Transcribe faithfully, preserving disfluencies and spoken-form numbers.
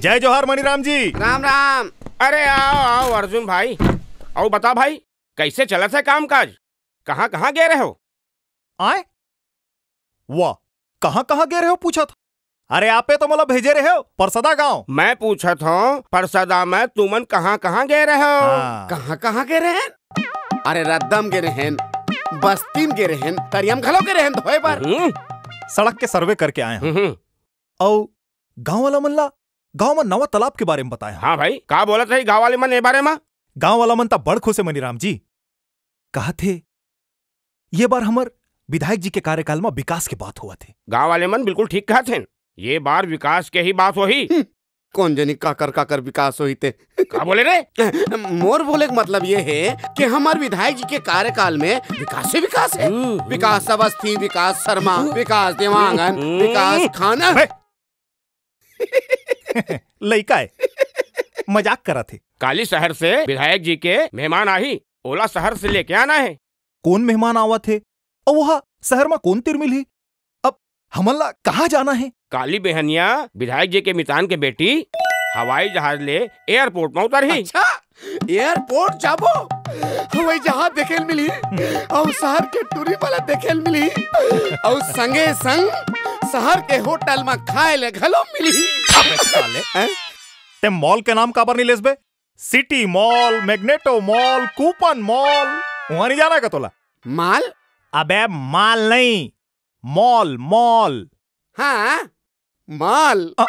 जय जोहार मनीराम जी। राम राम। अरे आओ आओ अर्जुन भाई, अउ बता भाई, कैसे चलत हे काम काज? कहाँ कहाँ गे रहे हो? आय? वाह, कहाँ कहाँ गे रहे हो पूछत? अरे आपे तो मोला भेजे रहे हो परसदा गांव। मैं पूछत हूँ, परसदा में तुमन कहाँ कहाँ गे रहे हो? हाँ। कहाँ कहाँ गे रहेन? अरे रद्दम गे रहेन, बस्तीम गे रहेन, तरियम घलो गे रहेन धोए बर। हम्म। सड़क के सर्वे करके आए हूँ। हम्म। अउ गांव वाला मन ला गांव में नवा तालाब के बारे में बताए हूँ। हाँ भाई, का बोलत रही गांव वाले मन ए बारे में? गांव वाला मन त बड़ खुश हे मनीराम जी। कहत हे, ये बार हमर विधायक जी के कार्यकाल में विकास के बात होवत हे। गांव वाले मन बिल्कुल ठीक कहत हेन, ये बार विकास के ही बात होही। हम्म, कौन जनी काकर काकर विकास होही ते। का बोले रे? मोर बोले के मतलब ये हे कि हमर विधायक जी के कार्यकाल में विकास ही विकास हे। हम्म। विकास अवस्थी, विकास शर्मा, विकास देवांगन, हम्म। विकास खाना। बे, लइका हे, मजाक करत हे। काली शहर से विधायक जी के मेहमान आही, ओला शहर से लेके आना हे। कोन मेहमान आवत हे? अउ ओहा शहर म कोन तीर मिलही? अब हमन ला कहाँ जाना हे? काली बेहनिया विधायक जी के मितान के बेटी हवाई जहाज ले एयरपोर्ट म उतरही। अच्छा, एयरपोर्ट जाबो, हवाई जहाज देखे ल मिलही, अउ शहर के टूरी वाला देखे ल मिलही, अउ संगे संग शहर के होटल म खाए ले घलो मिलही। अबे साले, हैं? ते मॉल के नाम काबर नहीं लेस बे? City mall, magneto mall, coupon mall, वहां नहीं जाना का तोला? माल? अबे माल नहीं, मॉल, मॉल। हाँ, मॉल। अ-